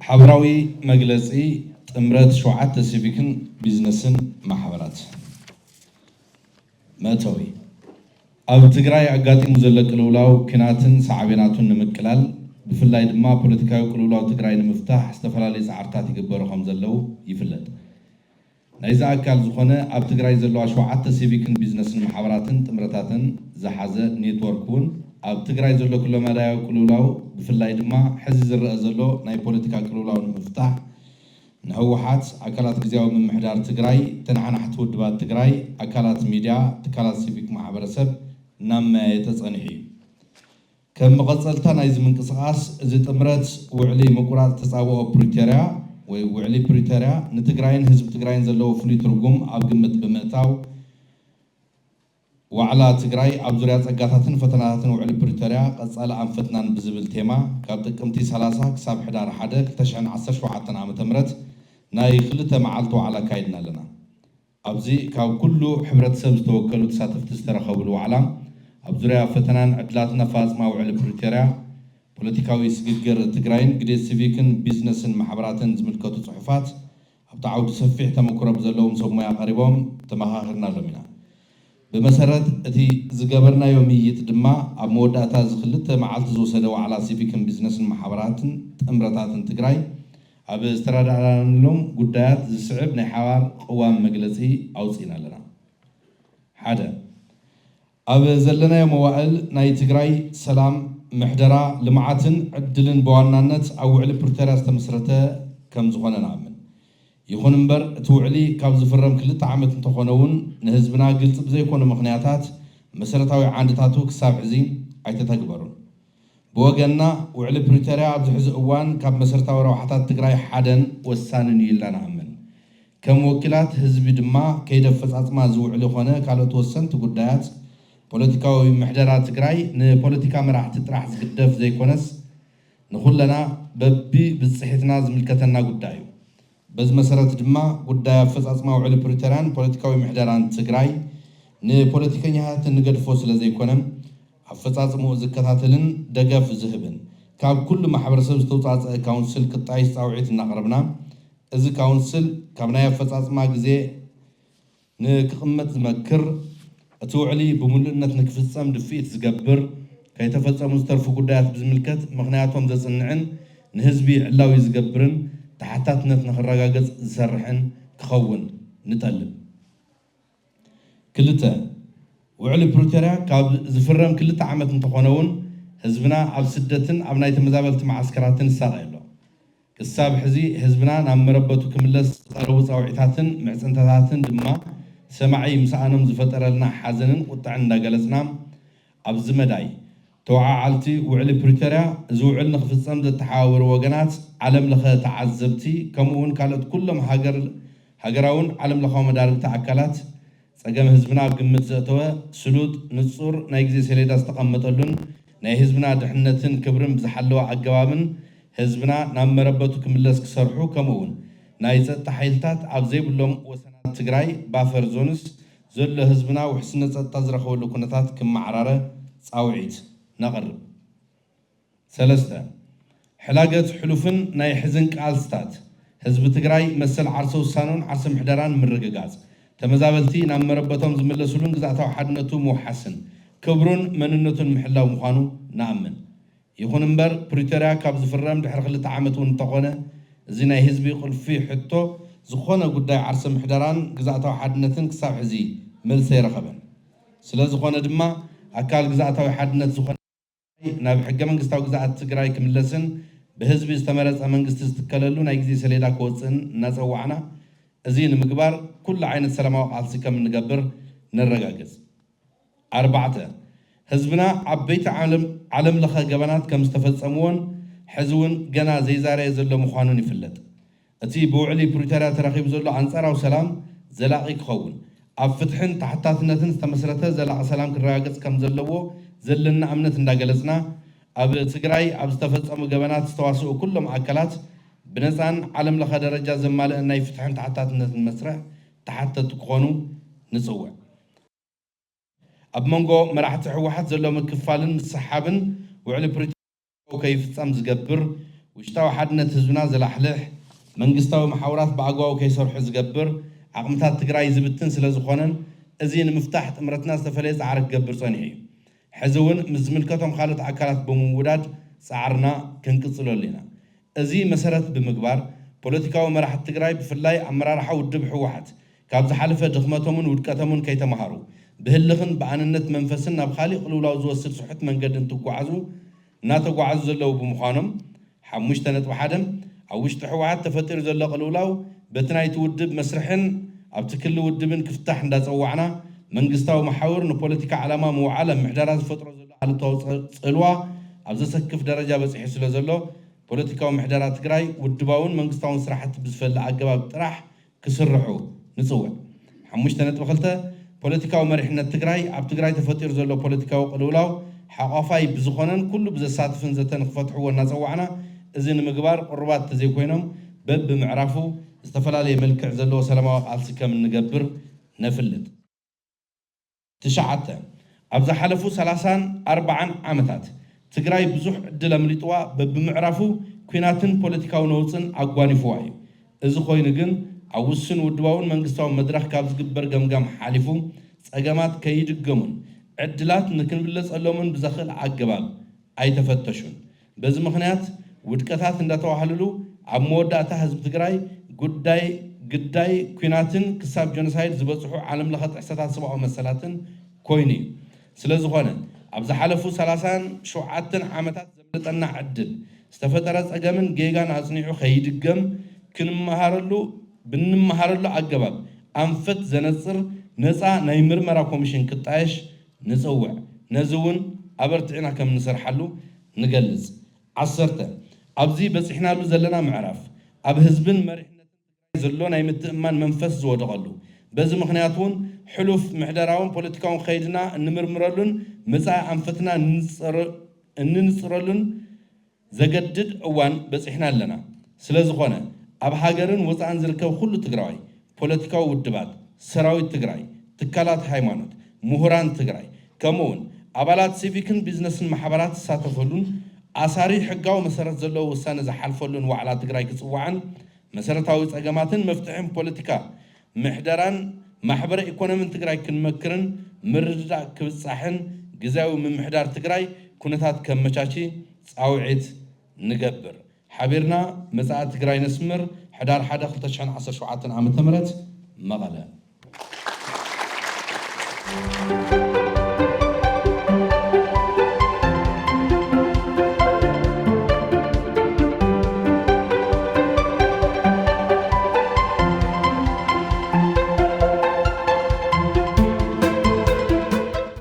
ሓበራዊ መግለጺ ጥምረት ሸውዓተ ሲቪክን ቢዝነስን ማሕበራት። መእተዊ፣ ኣብ ትግራይ ኣጋጢሙ ዘሎ ቅልውላው ኲናትን ሳዕቤናቱን ንምቅላል፣ ብፍላይ ድማ ፖለቲካዊ ቅልውላው ትግራይ ንምፍታሕ ዝተፈላለዩ ጻዕርታት ይግበሩ ከም ዘለዉ ይፍለጥ። ናይዚ ኣካል ዝኾነ ኣብ ትግራይ ዘለዋ ሸውዓተ ሲቪክን ቢዝነስን ማሕበራትን ጥምረታትን ዝሓዘ ኔትወርክ እውን ኣብ ትግራይ ዘሎ ኩለመዳያዊ ቅልውላው፣ ብፍላይ ድማ ሕዚ ዝረአ ዘሎ ናይ ፖለቲካ ቅልውላው ንምፍታሕ ንህወሓት፣ ኣካላት ግዝያዊ ምምሕዳር ትግራይ፣ ተነሓናሕቲ ውድባት ትግራይ፣ ኣካላት ሚድያ፣ ትካላት ሲቪክ ማሕበረሰብ እናመያየጠ ጸኒሑ እዩ። ከም መቐጸልታ ናይዚ ምንቅስቓስ፣ እዚ ጥምረት ውዕሊ ምቁራጽ ተጻብኦ ፕሪቶርያ ወይ ውዕሊ ፕሪቶርያ ንትግራይን ህዝቢ ትግራይን ዘለዎ ፍሉይ ትርጉም ኣብ ግምት ብምእታው፣ ዋዕላ ትግራይ ኣብ ዙርያ ጸጋታትን ፈተናታትን ውዕሊ ፕሪቶርያ ቀጻሊ ኣንፈትናን ብዝብል ቴማ ካብ ጥቅምቲ ሰላሳ ክሳብ ሕዳር ሓደ ክልተ ሽሕን ዓሰርተ ሸውዓተን ዓመተ ምህረት ናይ ክልተ መዓልቲ ዋዕላ ኣካይድና ኣለና። ኣብዚ ካብ ኩሉ ሕብረተሰብ ዝተወከሉ ተሳተፍቲ ዝተረኸብሉ ዋዕላ፣ ኣብ ዙርያ ፈተናን ዕድላትን ኣፈጻጽማ ውዕሊ ፕሪቶርያ፣ ፖለቲካዊ ስግግር ትግራይን ግዴት ሲቪክን ቢዝነስን ማሕበራትን ዝምልከቱ ጽሑፋት ኣብቲ ዓውዲ ሰፊሕ ተመክሮ ብዘለዎም ሰብ ሞያ ቀሪቦም ተመኻኺርናሎም ኢና። ብመሰረት እቲ ዝገበርናዮ ምይይጥ ድማ፣ ኣብ መወዳእታ እዚ ክልተ መዓልቲ ዝወሰደ ዋዕላ ሲቪክን ቢዝነስን ማሕበራትን ጥምረታትን ትግራይ ኣብ ዝተረዳዳእናሎም ጉዳያት ዝስዕብ ናይ ሓባር ቅዋም መግለጺ ኣውጺእና ኣለና። ሓደ፣ ኣብ ዘለናዮ መዋእል ናይ ትግራይ ሰላም፣ ምሕደራ፣ ልምዓትን ዕድልን ብዋናነት ኣብ ውዕሊ ፕሪቶርያ ዝተመስረተ ከም ዝኾነ ንኣምን። ይኹን እምበር፣ እቲ ውዕሊ ካብ ዝፍረም ክልተ ዓመት እንተኾነ እውን፣ ንህዝብና ግልፂ ብዘይኮኑ ምኽንያታት መሰረታዊ ዓንድታቱ ክሳብ ሕዚ ኣይተተግበሩን። ብወገንና፣ ውዕሊ ፕሪቶርያ ኣብዚ ሕዚ እዋን ካብ መሰረታዊ ረብሓታት ትግራይ ሓደን ወሳንን እዩ ኢልና ንኣምን። ከም ወኪላት ህዝቢ ድማ፣ ከይዲ ኣፈጻጽማ እዚ ውዕሊ ኮነ ካልኦት ወሰንቲ ጉዳያት ፖለቲካዊ ምሕደራ ትግራይ ንፖለቲካ መራሕቲ ጥራሕ ዝግደፍ ዘይኮነስ፣ ንኹለና በቢ ብጽሒትና ዝምልከተና ጉዳይ እዩ። በዚ መሰረት ድማ፣ ጉዳይ ኣፈጻጽማ ውዕሊ ፕሪቶርያን ፖለቲካዊ ምሕደራን ትግራይ ንፖለቲከኛታት እንገድፎ ስለ ዘይኮነ፣ ኣፈጻጽምኡ ዝከታተልን ደገፍ ዝህብን፣ ካብ ኩሉ ማሕበረሰብ ዝተውጻጸአ ካውንስል ክጣይሽ ጻውዒት እናቕረብና፣ እዚ ካውንስል ካብ ናይ ኣፈጻጽማ ግዜ ንክቕመጥ ዝመክር፣ እቲ ውዕሊ ብምሉእነት ንክፍጸም ድፍኢት ዝገብር፣ ከይተፈጸሙ ዝተርፉ ጉዳያት ብዝምልከት ምኽንያቶም ዘጽንዕን ንህዝቢ ዕላዊ ዝገብርን ተሓታትነት ንክረጋገጽ ዝሰርሕን ክኸውን ንጠልብ። ክልተ፣ ውዕሊ ፕሪቶርያ ካብ ዝፍረም ክልተ ዓመት እንተኾነ እውን፣ ህዝብና ኣብ ስደትን ኣብ ናይ ተመዛበልቲ መዓስከራትን ይሳቐ ኣሎ። ክሳብ ሕዚ ህዝብና ናብ መረበቱ ክምለስ ዝቐረቡ ጻውዒታትን ምዕጽንታታትን ድማ ሰማዒ ምስኣኖም ዝፈጠረልና ሓዘንን ቁጥዐን እንዳገለጽና፣ ኣብዚ መዳይ ተወዓዓልቲ ውዕሊ ፕሪቶርያ፣ እዚ ውዕል ንኽፍጸም ዘተሓባበሩ ወገናት፣ ዓለም ለኸ ተዓዘብቲ፣ ከምኡ እውን ካልኦት ኩሎም ሃገር-፣ ሃገራውን ዓለም ለኻዊ መዳርግቲ ኣካላት፣ ጸገም ህዝብና ኣብ ግምት ዘእተወ፣ ስሉጥ፣ ንጹር ናይ ግዜ ሰሌዳ ዝተቐመጠሉን ናይ ህዝብና ድሕነትን ክብርን ብዝሓለወ ኣገባብን ህዝብና ናብ መረበቱ ክምለስ ክሰርሑ፣ ከምኡ እውን ናይ ጸጥታ ሓይልታት ኣብ ዘይብሎም ወሰናት ትግራይ፣ ባፈር ዞንስ፣ ዘሎ ህዝብና ውሕስነት ጸጥታ ዝረኸበሉ ኩነታት ክመዓራረ ጻውዒት ነቕርብ። ሰለስተ፣ ሕላገት ሕሉፍን ናይ ሕዝን ቃልስታት ህዝቢ ትግራይ መሰል ዓርሰ ውሳኑን ዓርሰ ምሕደራን ምርግጋጽ፣ ተመዛበልቲ ናብ መረበቶም ዝምለሱሉን ግዝኣታዊ ሓድነቱ ምውሓስን ክብሩን መንነቱን ምሕላው ምዃኑ ንኣምን። ይኹን እምበር፣ ፕሪቶርያ ካብ ዝፍረም ድሕሪ ክልተ ዓመት እውን እንተኾነ፣ እዚ ናይ ህዝቢ ቁልፊ ሕቶ ዝኾነ ጉዳይ ዓርሰ ምሕደራን ግዝኣታዊ ሓድነትን ክሳብ ሕዚ መልሲ ኣይረኸበን። ስለ ዝኾነ ድማ፣ ኣካል ግዝኣታዊ ሓድነት ዝኾነ ናብ ሕገ መንግስታዊ ግዝኣት ትግራይ ክምለስን ብህዝቢ ዝተመረፀ መንግስቲ ዝትከለሉ ናይ ግዜ ሰሌዳ ክወፅእን እናፀዋዕና፣ እዚ ንምግባር ኩሉ ዓይነት ሰላማዊ ቃልሲ ከም እንገብር ነረጋግፅ። ኣርባዕተ፣ ህዝብና ዓበይቲ ዓለም፣ ዓለም ለኸ ገበናት ከም ዝተፈጸምዎን ሕዚ እውን ገና ዘይዛረየ ዘሎ ምዃኑን ይፍለጥ። እቲ ብውዕሊ ፕሪቶርያ ተረኺቡ ዘሎ ኣንጻራዊ ሰላም ዘላቒ ክኸውን፣ ኣብ ፍትሕን ተሓታትነትን ዝተመስረተ ዘላቒ ሰላም ክረጋገጽ ከም ዘለዎ ዘለና እምነት እንዳገለጽና፣ ኣብ ትግራይ ኣብ ዝተፈጸሙ ገበናት ዝተዋስኡ ኩሎም ኣካላት ብነጻን ዓለም ለኸ ደረጃ ዘማልእን ናይ ፍትሕን ተሓታትነትን መስርሕ ተሓተትቲ ክኾኑ ንጽውዕ። ኣብ መንጎ መራሕቲ ህወሓት ዘሎ ምክፋልን ምስሓብን ውዕሊ ፕሪቶርያ ከይፍጸም ዝገብር ውሽጣዊ ሓድነት ህዝብና ዘላሕልሕ፣ መንግስታዊ መሓውራት ብኣግባቡ ከይሰርሑ ዝገብር፣ ዓቕምታት ትግራይ ዝብትን ስለ ዝኾነን፣ እዚ ንምፍታሕ ጥምረትና ዝተፈለየ ፃዕሪ ክገብር ጸኒሑ እዩ። ሕዚ እውን ምስ ዝምልከቶም ካልኦት ኣካላት ብምውዳድ ፃዕርና ክንቅፅለሉ ኢና። እዚ መሰረት ብምግባር፣ ፖለቲካዊ መራሕቲ ትግራይ፣ ብፍላይ ኣመራርሓ ውድብ ህወሓት፣ ካብ ዝሓለፈ ድኽመቶምን ውድቀቶምን ከይተምሃሩ፣ ብህልኽን ብኣንነት መንፈስን ናብ ካሊእ ቅልውላው ዝወስድ ስሑት መንገዲ እንትጓዓዙ፣ እናተጓዓዙ ዘለዉ ብምዃኖም፣ ሓሙሽተ ነጥቢ ሓደ ኣብ ውሽጢ ህወሓት ተፈጢሩ ዘሎ ቅልውላው በቲ ናይቲ ውድብ መስርሕን ኣብቲ ክሊ ውድብን ክፍታሕ እንዳጸዋዕና፣ መንግስታዊ መሓውር ንፖለቲካ ዕላማ ምውዓል ኣብ ምሕደራ ዝፈጥሮ ዘሎ ኣሉታዊ ጸ-፣ ጽልዋ ኣብ ዘሰክፍ ደረጃ በጺሑ ስለ ዘሎ፣ ፖለቲካዊ ምሕደራ ትግራይ ውድባውን መንግስታውን ስራሕቲ ብዝፈሊ ኣገባብ ጥራሕ ክስርሑ ንጽውዕ። ሓሙሽተ ነጥቢ ክልተ፣ ፖለቲካዊ መሪሕነት ትግራይ ኣብ ትግራይ ተፈጢሩ ዘሎ ፖለቲካዊ ቅልውላው ሓቋፋይ ብዝኾነን ኩሉ ብዘሳትፍን ዘተ ንክፈትሕዎ እናጸዋዕና፣ እዚ ንምግባር ቅሩባት ተዘይኮይኖም በብምዕራፉ ዝተፈላለየ መልክዕ ዘለዎ ሰላማዊ ቃልሲ ከም እንገብር ነፍልጥ። ትሽዓተ፣ ኣብ ዝሓለፉ ሰላሳን ኣርባዓን ዓመታት ትግራይ ብዙሕ ዕድል ኣምሊጥዋ በብምዕራፉ ኲናትን ፖለቲካዊ ነውጽን ኣጓኒፍዋ እዩ። እዚ ኮይኑ ግን ኣብ ውሱን ውድባውን መንግስታዊ መድረኽ ካብ ዝግበር ገምጋም ሓሊፉ ጸገማት ከይድገሙን ዕድላት ንክንብለጸሎምን ብዘኽእል ኣገባብ ኣይተፈተሹን። በዚ ምኽንያት ውድቀታት እንዳተዋህልሉ ኣብ መወዳእታ ህዝቢ ትግራይ ጉዳይ ግዳይ ኲናትን ክሳብ ጀኖሳይድ ዝበፅሑ ዓለም ለኸ ጥሕሰታት ሰብኣዊ መሰላትን ኮይኑ እዩ። ስለ ዝኾነ ኣብ ዝሓለፉ ሰላሳን ሸውዓተን ዓመታት ዘምለጠና ዕድል ዝተፈጠረ ጸገምን ጌጋን ኣጽኒዑ ከይድገም ክንመሃረሉ ብንመሃረሉ ኣገባብ ኣንፈት ዘነጽር ነፃ ናይ ምርመራ ኮሚሽን ክጣየሽ ንጽውዕ። ነዚ እውን ኣበርቲዕና ከም እንሰርሓሉ ንገልጽ። ዓሰርተ፣ ኣብዚ በጺሕናሉ ዘለና ምዕራፍ ኣብ ህዝብን መሪሕነትን ትግራይ ዘሎ ናይ ምትእምማን መንፈስ ዝወደቐሉ፣ በዚ ምኽንያት እውን ሕሉፍ ምሕደራውን ፖለቲካውን ከይድና እንምርምረሉን መጻኢ ኣንፈትና እንንጽረ-፣ እንንጽረሉን ዘገድድ እዋን በጺሕና ኣለና። ስለ ዝኾነ ኣብ ሃገርን ወጻእን ዝርከብ ኩሉ ትግራዋይ፣ ፖለቲካዊ ውድባት፣ ሰራዊት ትግራይ፣ ትካላት ሃይማኖት፣ ምሁራን ትግራይ፣ ከምኡ እውን ኣባላት ሲቪክን ቢዝነስን ማሕበራት ዝሳተፈሉን ኣሳሪ ሕጋዊ መሰረት ዘለዎ ውሳነ ዝሓልፈሉን ዋዕላ ትግራይ ክጽዋዕን መሰረታዊ ጸገማትን መፍትሕን ፖለቲካ ምሕደራን ማሕበረ ኢኮኖሚን ትግራይ ክንመክርን ምርድዳእ ክብጻሕን ግዝያዊ ምምሕዳር ትግራይ ኩነታት ከመቻቺ ጻውዒት ንገብር። ሓቢርና መጻኢ ትግራይ ነስምር። ሕዳር ሓደ ክልተ ሽሕን ዓሰርተ ሸውዓተን ዓመተ ምህረት፣ መቐለ።